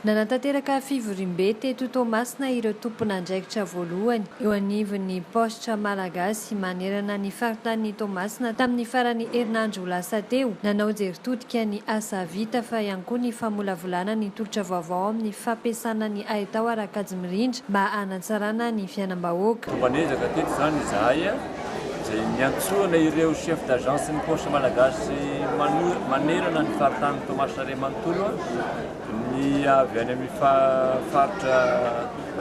Nanatanteraka fivoriambe teto Toamasina ireo tompon'andraikitra voalohany eo anivon'ny Paositra Malagasy manerana ny faritanin'i Toamasina tamin'ny faran'ny herinandro lasa teo. Nanao jery todika ny asa vita fa ihany koa ny famolavolana ny tolotra vaovao amin'ny fampiasana ny haitao ara-kajy mirindra mba hanatsarana ny fiainam-bahoaka. Tomban'ezaka teto izany izahay izay niantsoana ireo chef d'agence ny Paositra Malagasy manerana ny faritanin'i Toamasina iray manontolo. Ny avy any amin'ny faritra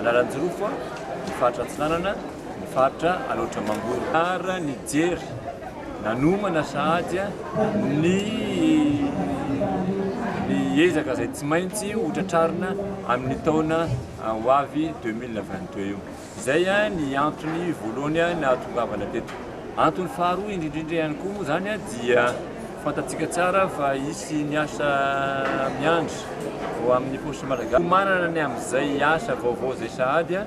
Analanjirofo, ny faritra Atsinanana, ny faritra Alaotra Mangoro. Ary nijery, nanomana sahady ny ny ezaka izay tsy maintsy ho tratrarina amin'ny taona ho avy 2022 io. Izay ny antony voalohany nahatongavana teto. Antony faharoa indrindra indrindra ihany koa moa izany dia fantatsika tsara fa hisy ny asa miandry ho amin'ny Paositra Malagasy. Fiomanana ny amin'izay asa vaovao izay sahady,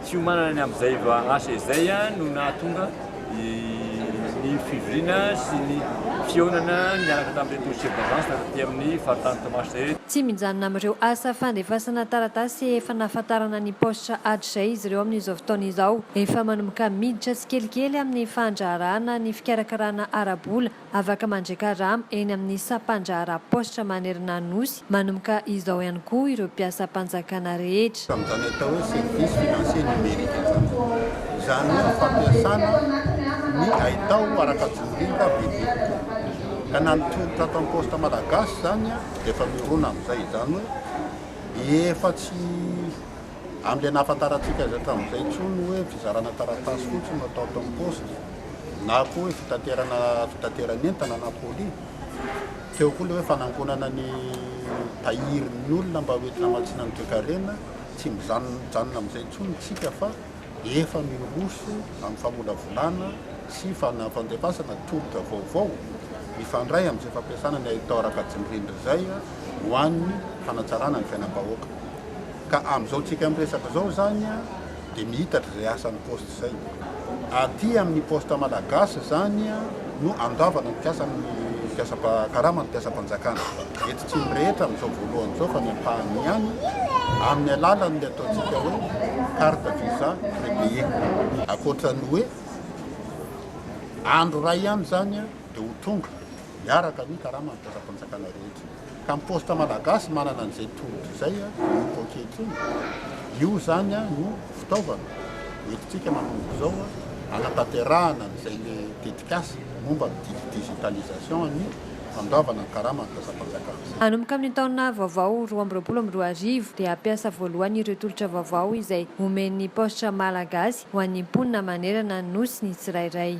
fiomanana ny amin'izay asa izay no nahatonga ny fivoriana sy ny fihaonana niaraka tamin'ireto chef d'agence taty amin'ny faritany Toamasina ireto. Tsy mijanona amin'ireo asa fandefasana taratasy efa nahafantarana ny paositra hatrizay izy ireo amin'izao fotoana izao. Efa manomboka miditra tsikelikely amin'ny fandraharahana ny fikarakarana ara-bola afaka mandray karama eny amin'ny sampandraharaha paositra manerana ny Nosy manomboka izao ihany koa ireo mpiasam-panjakana rehetra. Amin'izany atao hoe service financier numérique izany. Izany hoe ny fampiasana ny haitao ara-kajy-mirindra bebe kokoa. Ka na ny tolotra ato amin'ny Poste Malagasy izany dia efa mirona amin'izay. Izany hoe efa tsy amin'ilay nahafantarantsika azy hatramin'izay intsony hoe fizarana taratasy fotsiny no atao ato amin'ny Poste na koa hoe fitaterana fitateran'entana na colis. Teo koa ilay hoe fanangonana ny tahirin'ny olona mba hoentina hamatsiana ny toekarena, tsy mijanona amin'izay intsony isika fa efa miroso amin'ny famolavolana sy fandefasana tolotra vaovao mifandray amin'izay fampiasana ny haitao ara-kajy-mirindra izay ho an'ny fanatsarana ny fiainam-bahoaka. Ka amin'izao tsika miresaka izao izany dia mihitatra izay asan'ny Poste izay. Aty amin'ny Poste Malagasy izany no andavana ny mpiasa ny mpiasa karama ny mpiasam-panjakana. Eto tsy ny rehetra amin'izao voalohany izao fa ny ampahany ihany amin'ny alalan'ny ataontsika hoe carte visa prépayée. Ankoatra ny hoe andro iray ihany izany dia ho tonga miaraka ny karaman'ny mpiasam-panjakana rehetra. Ka ny Poste Malagasy manana an'izay tolotra izay eto ankehitriny. Io izany no fitaovana hoentintsika manomboka izao hanatanterahana an'izay le tetikasa momba ny digitalisation ny fandoavana ny karaman'ny mpiasam-panjakana. Hanomboka amin'ny taona vaovao 2022 dia hampiasa voalohany ireo tolotra vaovao izay omen'ny Paositra Malagasy ho an'ny mponina manerana ny Nosy ny tsirairay.